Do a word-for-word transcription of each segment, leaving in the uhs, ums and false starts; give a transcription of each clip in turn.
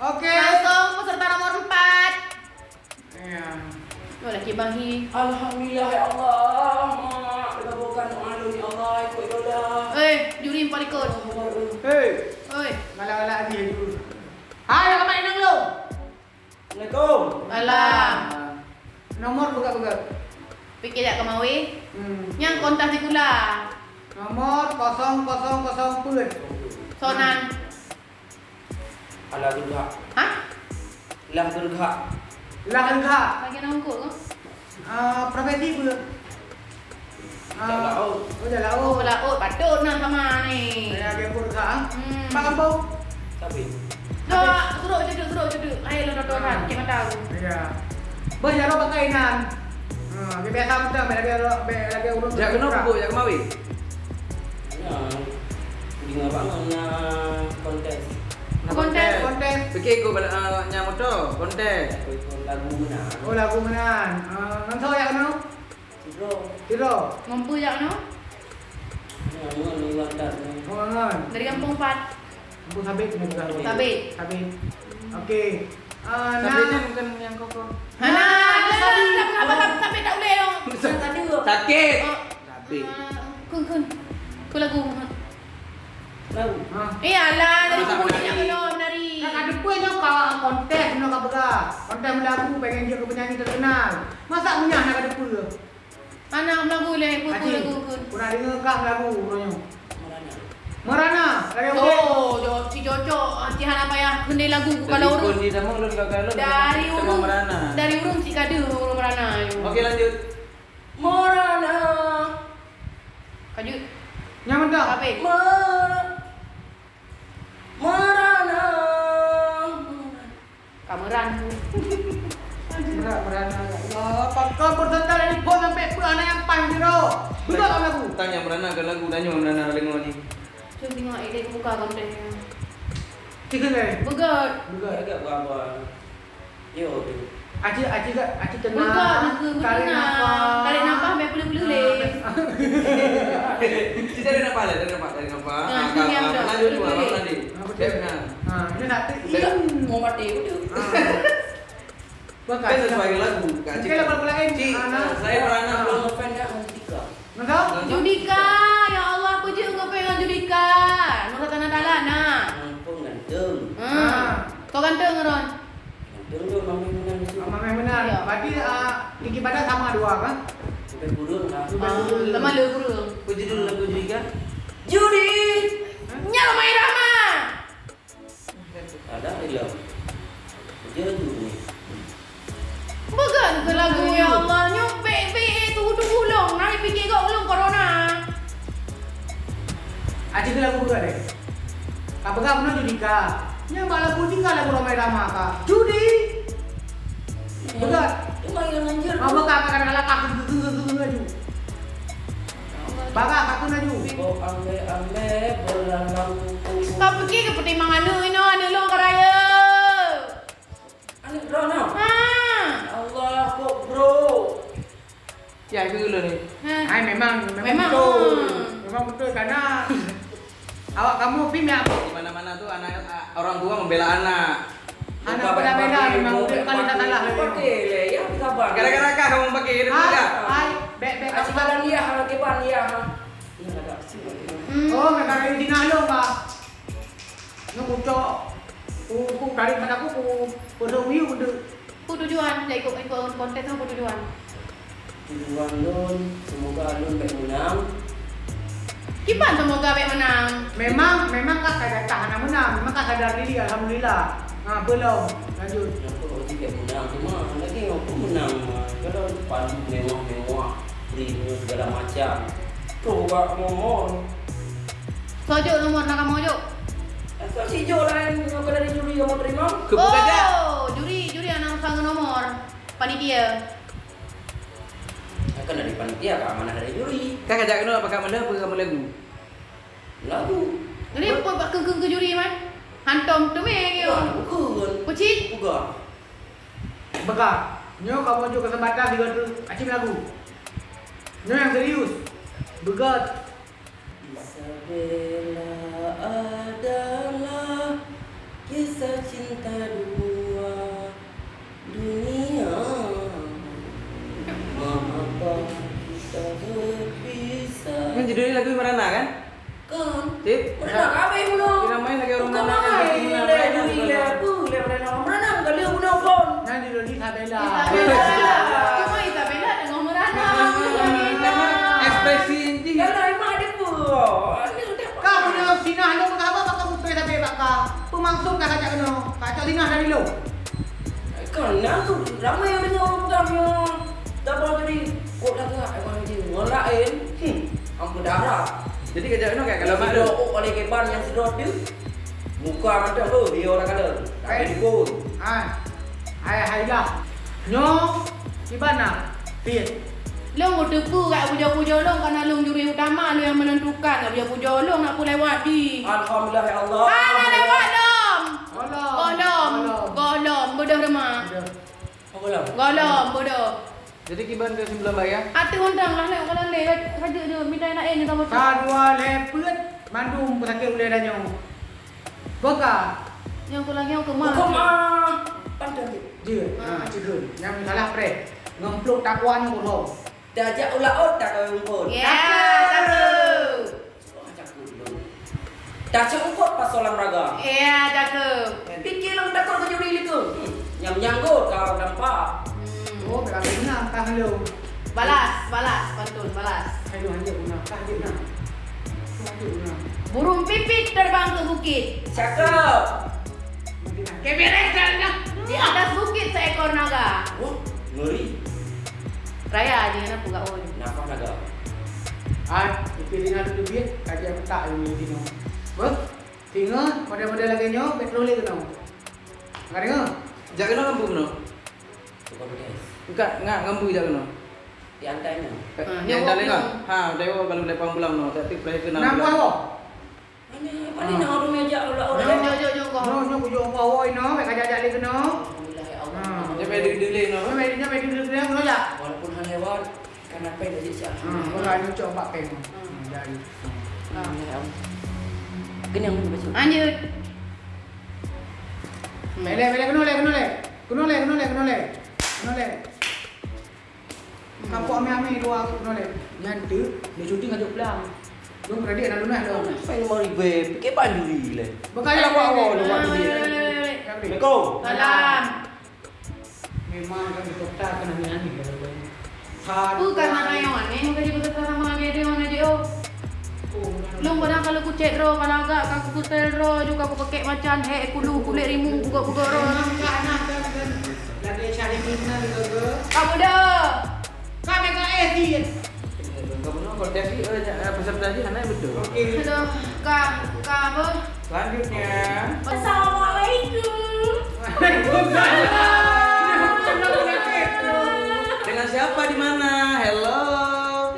Oke. Langsung peserta nomor empat. Ya. Oh, laki bahi. Alhamdulillah, ya Allah, Mak. Kabulkan doa lôn, ya Allah, ikut ibadah. Eh, juri empat ikut. Hei. Oi. Galak-galak lagi, juri. Hai, ramai nang lu. Assalamualaikum. Salam. Nomor peugah-peugah. Pike jak keumawe. Hmm. Nyang kontak sikula. Nomor kosong kosong kosong peuet. Sonan. Alah geugak. Hah? Lah geugak. Lah geugak. Bagi nama kok ke? Ah, profesi apa? Ah, jalak laut. Oh, jalak laut. Oh, jalak laut. Patut nah sama ni. Ya, dia pun geugak, ah. Hmm. Pak kampung? Tapi. Dah, suruh cedek, suruh cedek. Ayo, lo, lo, lo, cek mata aku. Ya. Bah, jaroe pakai nan. Ha, biasa betul, biar, biar, biar, biar urut. Jak keunoe pukul, jak keumawe. Nah, dengar banget nah kontes. Nah, kontes. Kontes. Fikir ku bala, ah, nyang moto, kontes. Lagu meunan. Oh, lagu meunan. Ah, ngon soe jak keunoe? Sidroe. Sidroe. Ngon peue jak keunoe? Nah, ngon Iwan Tan. Oh, ngon. Dari kampung pat. Ampun, sabit kena juga. Sabit. Sabit. Okey. Ah, sabit nah. Ni bukan yang kokoh. Hana, nah, sabit. Sabit, sabit, sabit tak boleh dong. Sakit. Oh. Sabit. Ah, kun, kun. Kun lagu. Lagu. Ha. Eh, alah, tadi aku nak kena menari. Nah, ada pun yang kau kontes, nak kau pegang. Kontes melagu, pengen dia ke penyanyi terkenal. Masa punya nak ada pun? Hana meulagu lé, peue-peue lagu kheun. Pernah deungoe kah meulagu uroe nyoe? Merana. Merana, lagèe udép. Oh, jo, si cocok, ah, si hana payah kheun lé lagu. Dari kalau ureueng, dari ureueng, si ka deuh ureueng merana. Okey, lanjut. Merana. Lanjut. Nyang mantap. Habis. Me-, merana. Kameran tu. Berat merana. Ya Allah, pakon peserta dari phon sampai peue aneuk nyang pan tu. Betul tak lagu? Tanya merana ke lagu, tanya merana denger ni. Cuma tengok, eh, dia buka konten. Tiga kali. Begat. Begat. Agak berapa? Yo, tu. Aci, aci gak, aci tenang. Begat, nak ke, tarik nafas. Tarik nafas, sampai peuleuh-peuleuh leh. Kita ada nampak lah, ada nampak, ada nampak. Ah, ah, senyum ah, tu. Pernah juga, pernah ni. Ah, betul. Saya pernah. Ah, dia nak tu. Iya, mau mati betul. Ah. Bukan. Kan sesuai dengan lagu, Kak Cik. Mungkin lagu-lagu lain. Cik, ah, nah. Saya pernah belum ngefans dah sama Judika. Kenapa? Judika, ya Allah, peujeuet ngefans ngon Judika. Nurul Tanah Dalam, nah. Ampun, ganteng. Ah. Ah. Kau ganteng, Ron. Ganteng tu, Mameh Menan tu. Ah, Mameh Menan. Iya. Berarti, ah, tinggi badan sama dua, kan? Lebih kurang lah. Lebih kurang. Ah, sama le kurang. Apa judul lagu Judika? Judi. Hah? Nyak Rhoma Irama. Ada ilong. Dia tu ni. Bukan ke lagu, ya Allah. Nyoe bèk-bèk tu, tu ulôn. Nah, dipikir kat ulôn corona. Aja ke lagu bukan deh. Ka peugah bunoe Judika. Nyan bak lagu Judika lagu Rhoma Irama ka. Judi. Bukan. Cuma yang lanjut. Apa ka, ka, ka, ka, ka, ka, ka, ka, ka, ka, ka, Barak, aku laju. Kok ambek-ambek beulalangku. Kau pikir ke peutimang aneuk inoe, aneuk lôn ka rayeuk? Aneuk droe nyoe? Ha. Ya Allah, kok bro? Ya, itu dulu ni. Ha. Hai, memang, memang betul. Memang betul, karena Awak kamoe pih meuaku. Di mana-mana tu anak, a, orang tua membela anak. Anak beda-beda memang udép kali tak salah. Pakai lé, ya, sabar. Gara-gara kah kamoe pakai, ada juga? Hai, bèk, bèk. Aci badan dia, ha, kiban dia, ha. Ini agak kecil lagi. Hmm. Oh, memang dari Cina lo, Pak. Nyoe kucok. Ku, ku tarik mata ku, ku, ku dong yu, ku dek. Peue tujuan jak ikot, ikot kontes nyoe, peue tujuan? Tujuan lôn, semoga lôn bèk meunang. Kiban semoga bèk meunang? Memang, memang ka sadar ka hana meunang, memang ka sadar diri, alhamdulillah. Ha, peue lom, lanjut. Nyoe kok jih bèk meunang, cuma lagèe nyoe pun meunang, kalau pandu mewah-mewah, premium segala macam. Coba nomor. Soe jok nomor na kamoe jok? Asal si jok laén nyoe ka dari juri kamoe terima. Keu peue kajak? Oh, juri, juri hana urusan ngon nomor. Panitia. Kan dari panitia ka amanah dari juri. Kan kajak keunoe pakat mandum peue kamoe lagu? Lagu. Jadi peue bak keu-keu keu juri man? Hantom teumé nyoe. Bukan, bukan. Kucing? Bukan. Peugah. Nyoe kamoe jok keuseumpatan sigoe teuk aci meulagu. Nyoe nyang serius. Beugöt. Isabella adalah Kisah cinta dua dunia. Mengapa kita berpisah? Nyan judulnya lagu Merana kan? Kan. Cit. Merana kabeh bunoe. Kira main lagi orang Merana kan, lagi Merana lagi. Leh, duri leh, apa leh Merana. Merana kali bunoe kon. Nyan judulnya Isabella. Isabella. Cuma Isabella tengah merana. Karena ekspresi inti. Kalau emang ada apa? Ada, ada apa? Kau punya sinah lu mengapa pakai muka tapi baka? Pemaksud kah kacak kena? Kacak sinah dari lu. Kan aku ramai yang dengar orang pegang yang dapur tadi. Kok dah gerak emang je. Orang lain. Hmm. Ampun darah. Jadi kacak kena kat kalau mak tu. Sidok oleh keban yang sidok tu. Muka macam tu dia orang kata. Tapi dukun. Ah. Hai, hai lah. Nyoe, kiban na? Fit. Lôn kuteupeu kat pujoe-pujoe lôn, karena lôn juri utama, lôn nyang menentukan. Kat pujoe-pujoe lôn nak peue lewat di. Alhamdulillah, ya Allah. Hana lewat lom. Golom. Golom. Golom. Golom. Bodoh rumah. Bodoh. Oh, golom. Golom, bodoh. Jadi kiban ke sembilan bayar? Ateueh undang lah, nak kalau lé, raja je, minta lain ni, kamu. Ka dua lé peuet, mandum pesakit ulèe tanyoe. Boka. Nyang ku lagèe nyang keumah. Hukum ah. Pantang tu. Dia. Ha, cedera. Yang salah preh. Ngempluk takwa ni bodoh. Dah jak ulah ot tak kau rumput. Ya, cakep. Wah, cakep dulu. Dah cek umput pasal olahraga. Ya, cakep. Pikir lang takut ke juri itu. Hmm. Yang menyanggut kau nampak. Hmm. Oh, berarti menang kah lu? Balas, balas, pantun, balas. Aduh, anjir, menang kah dia nak? Anjir, menang. Burung pipit terbang ke bukit. Cakep. Kebereng dah. Di atas bukit seekor naga. Wah, ngeri. Raya je, kenapa gak on? Nafah naga. Ai, ipin ina tu biet, kaji aku tak ilmu dino. Beuh, singa, model-model lagèe nyoe, petrol lagi kena. Enggak dengar? Jak kena lampu kena? Tukang gas. Enggak, enggak, ngambu jak kena. Di antai nyoe. Ha, yang dalam nyoe. Ha, dewa kalau lepas pulang no, tak tip kena. Enam buah. Mana, mana nak orang meja ulah-ulah? Jom, jom, jom, jom, kau. Nyoe, nyoe, kujok muka awak ino, bèk kajak-jak lé keunoe. Alhamdulillah, ya Allah. Ha. Dia main duduk-duduk lé, no. Dia main, dia main duduk-duduk lé, keunoe jak. Walaupun hana lewat, kan apa yang dah siap. Ha, orang ni cok bak peng. Hmm, jadi. Alhamdulillah, ya Allah. Kenyang ni baca. Lanjut. Lé, lé, lé, keunoe lé, keunoe lé. Keunoe lé, keunoe lé, keunoe lé. Keunoe lé. Kapok amé-amé dua aku keunoe lé. Nyan teuk, ni syuting aja pulang. Dong kredit anak lunas dong. Apa yang mau ribet? Pakai banduri lé. Bukan. Alah, awak awak lu buat dia. Assalamualaikum. Salam. Memang kan di kota kena ni aneh kalau. Bukan anak yang aneh, bukan di kota sama aja dia orang aja oh. Lôn kadang kalau kucek droe, kalau agak ka kukutel droe, juga kupakek macan, hek, kulu, kulit rimu, bugok-bugok droe. Lagi cari minang ke? Kamu dah. Kami ka eh, Din. Kamu nak kalau tadi, eh, peserta dia, anak betul. Okey. Aduh, ka, ka apa? Selanjutnya. Assalamualaikum. Waalaikumsalam. Dengan siapa di mana? Hello.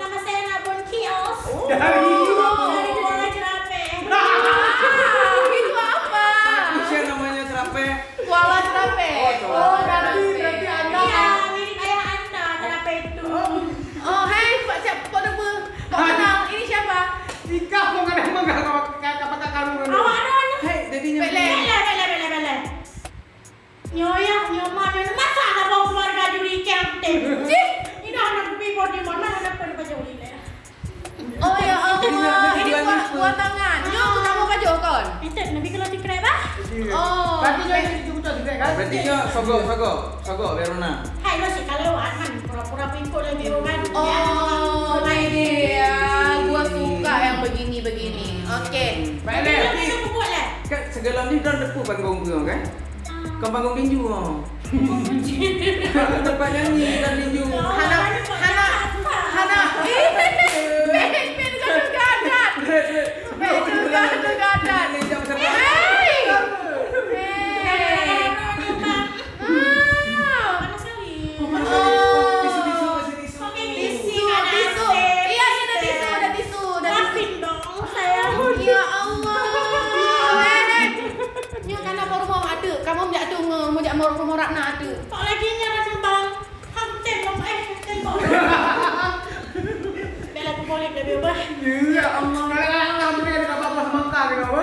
Nama saya Nak Bon Kios. Oh. Dari Muara Jerapeh. Itu apa? Apa namanya Jerapeh? Kuala Jerapeh. Oh, Kuala Jerapeh. Berarti, berarti anda. Iya, mirip ayah anda, Jerapeh itu. Oh. Oh, hai, Pak siapa? Pak nama? Pak kenal. Ini siapa? Nikah pun kadang mengganggu kakak karu. Awak ada ni. Hai, jadinya. Bela, bela, bela, bela. Nyoe ya, nyoe ma, nyoe masa ada bau keluarga juri captain. Cih, ini anak pipo di mana ada pada baju ni leh. Oh ya Allah, ini buah, buah tangan. Nyoe tu kamu baju kon? Itu nabi kalau dikrek bah. Oh. Berarti nyoe itu betul dikrek kan? Berarti nyoe sogok, sogok, sogok Verona. Hai masih kalau wan man pura-pura pingkuk lagi kan. Oh, ini ya, gua suka yang begini-begini. Oke. Baik, tapi tapi kan segala ni dah depu panggung tu kan? Bukan panggung tinju, ha. Tempat nyanyi dan tinju. Hana, hana, hana. Eh, pen, pen, gadat, gadat. Pen, gadat, gadat. Hei! Hei! Ah. Tisu, tisu, tisu. Tisu, tisu. Iya, iya, ada tisu, ada tisu, ada tisu. Maafin dong, sayang. Ya Allah. Eh, eh. Nyoe kana mau rumoh ateuk. Kamu jak tu nge-, mau jak mau rumoh Ratna ateuk. Tok lagi nya ada bang. Ham tem bang, eh, tem bang. Bela tu boleh bela bela. Ya Allah. Kalau nak tahu dia ada apa-apa semangka ke apa?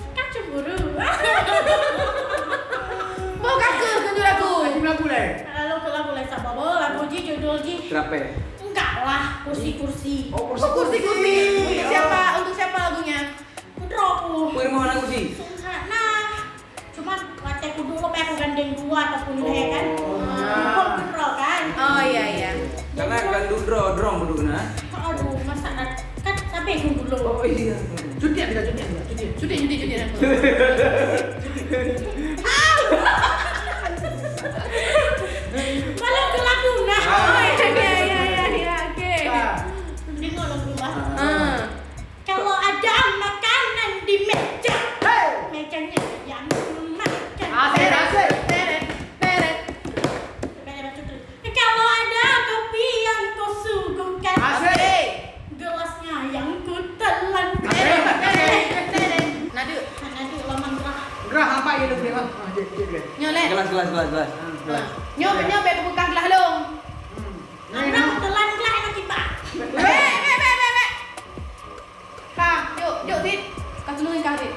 Kan cemburu. Boh ka keuh keu lagu. Lagu, lagu lé. Lalu keu lagu lé, sabar, boh, lagu jih, judul jih. Kenapa? Enggak lah, kursi-kursi. Oh, kursi-kursi. Untuk siapa? Untuk siapa lagunya? Putroe. Peue rumoh aneuk kusi? Sungkha na. Cuma watèe kuduek, payah kugandeng dua ataupun lhèe kan. Oh. Bukan putroe kan. Oh, iya, iya. Karena kan du-, droe, droe kuduek na. Aduh, masa na, kan sampai dulu. Oh, iya. Cuti kita, cuti kita, cuti. Cuti, cuti, cuti. Malah ke lagu na. Ah. Oh, iya, iya, iya, iya, iya, oke. Ah. Dengar lagu lah. Ah. Kalau ada makanan di meja, hei, mejanya yang makan. Asik, asik. Teret, teret. Kalau ada kopi yang kau suguhkan, asik, gelasnya yang ku telan. Asik. Teret, teret, teret. Nadu. Nadu lama gerah. Gerah apa ya, Dok? Ah, cek, cek, cek. Nyoe, leh. Gelas, gelas, gelas, gelas. Ah, gelas. Nyoe, nyoe, bèk buka gelas lôn. Hmm. Anak telan gelas, anak kipak. Bèk, bèk, bèk, bèk, bèk. Ka, jok, jok sit. Ka tulung ka sit.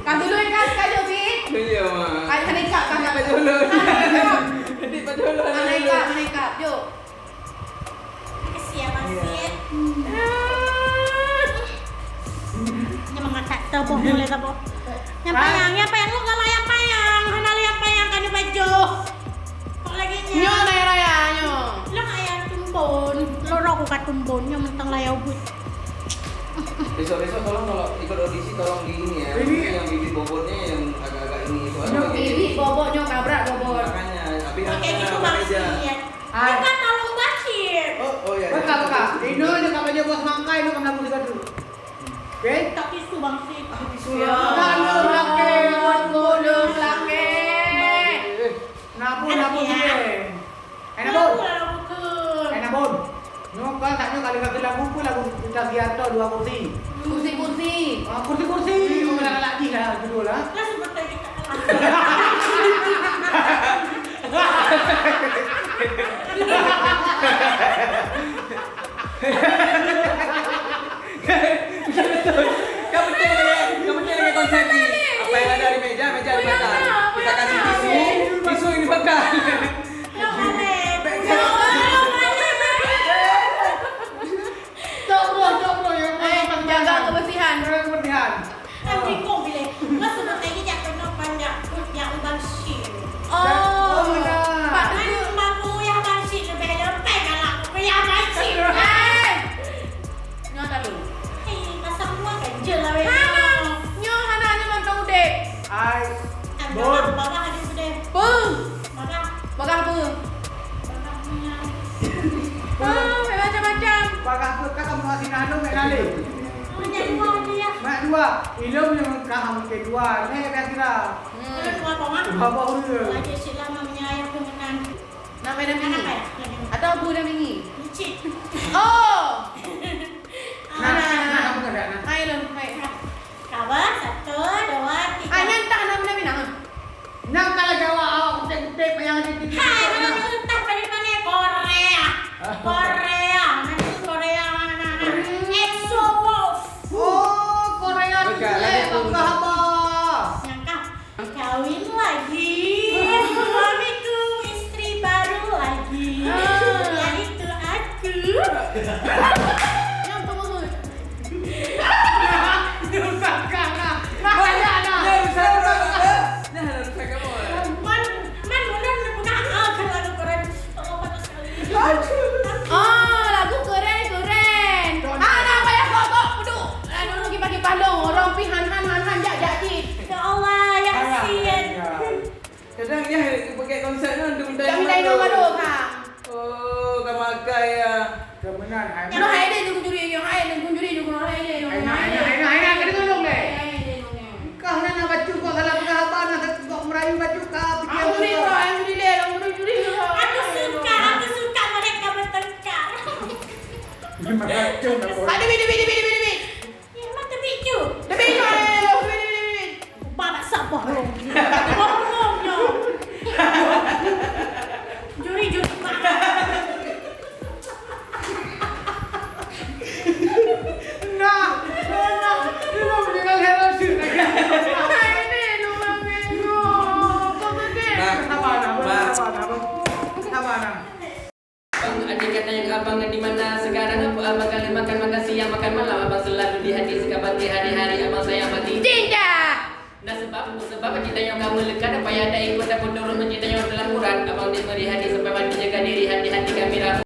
Ka tulung ka, ka jok sit. Iya, Mak. Ka, ka nikah, ka, ka. Pak Jolo. Ka nikah. Adik Pak Jolo. Ka nikah, ka nikah, jok. Makasih ya, Pak Sit. Iya. Dia mengangkat taboh mulai taboh. Nyang payang, nyang payang, lu kalau nyang payang, hana nyang payang kan baju. Kok lagi nyan? Nyoe raya-raya nyoe. Lah ayah tumbon, lorok ka tumbon, nyoe mentang layau buet. Besok-besok tolong kalau ikut audisi tolong di ini ya. Ini. Maksudnya yang bibit bobotnya yang agak-agak ini. Soalnya bibit bobot nyoe kabrak bobot. Makanya, tapi pakai gitu bang sih ya. Ah. Bukan tolong Bashir. Oh, oh ya. Bukan, bukan. Ini nyoe ka baju bos mangkai nyoe kena beli baju. Oke? Tak tisu bang sih. Ah, tisu. Ya. Lalu laki, lalu laki. Eh. Nabun, nabun, ya. Hai, nabun. Hai, nabun. Nyoe kan, tak nyoe kali-kali lagu pun lagu kita siato dua kursi. Kursi-kursi. Ah, kursi-kursi. Hmm. Oh, galak-galak jih lah, judul lah. Lah, sebut tadi. Ka beutôi lagèe, ka beutôi lagèe konsep jih. Apa yang ada di meja, meja dibakar. Kita kasih tisu, tisu yang dibakar. Ya Allah. Ya Allah. Cek lah, weh. Hana. Nyoe hana, nyoe mantong udép. Ai. Ai, bot. Bagah, bagah ada udép. Peue? Bagah. Bagah peue? Bagah minyak. Ah, macam-macam. Bagah peue ka kamoe sinalu mek nalé. Minyak dua aja ya. Mak dua. Ilom nyang ka ham ke dua. Neh kira-kira. Hmm. Dua koma. Dua koma. Lagi silap minyak ayah tu menang. Nama dah bini? Atau bu dah bini? Licik. Oh. Nah, nah, nah, apa kata, nah? Hai, Lun, hai. Kawan, satu, dua, tiga. Ah, nyan entah nama dah bini, ah. Nyan kalau Jawa awak kutek-kutek yang ada di. Hai, mana entah pada mana Korea. Korea, mana Korea, mana, mana. EXO Wolf. Oh, Korea tu, eh, apa khabar? Nyangka. Kawin lagi. Suamiku istri baru lagi. Ah. Yaitu aku. Nyang pengeut. Nah, nah, nah. Man, man, ulôn peugah, ah, kan lagu keren. Allah, panas sekali. Ah, lagu keren, keren. Ah, nah, payah kok, kok, peuduk. Ah, dulu kipas-kipas lôn, orang pi han, han, han, han, jak, jak cit. Ya Allah, ya kasihan. Kadang ya, pakai konsep kan, dum. Kami dah ingat baru, ha. Oh, ka makai ya. Kemenang, hai. Nyoe hai deh, dum juri, nyoe hai, dum juri, dum hai deh, nyoe hai. Hai, hai, hai, hai, hai, kena tolong deh. Hai deh, nyoe. Kah na, na bacut kok salah peugah haba, na kok merayu bacut kah. Aku juri, bro, aku juri deh, aku juri, juri, bro. Aku suka, aku suka mereka bertengkar. Gimana, Cun, apa? Aduh, bidi, bidi, bidi, bidi, bidi. Eh, mata picu. Demi nyoe, demi, demi, demi. Bapak sabar lom. Tolong, ya. Juri, juri. Nah, nah, dia nak meninggal hero shoot lagi. Ini dua minggu. Kau sedih. Nah, sabar, nah, sabar, nah, sabar, nah. Bang, andai kata yang abang di mana sekarang, apa abang kali makan, makan siang, makan malam, abang selalu di hati, sekarang di hari-hari abang sayang mati. Cinta. Nah, sebab, sebab cinta yang kamu lekat, payah ada ikut dan turun mencinta yang dalam Quran. Abang diberi hati sampai mati, jaga diri, hati-hati kami rapuh.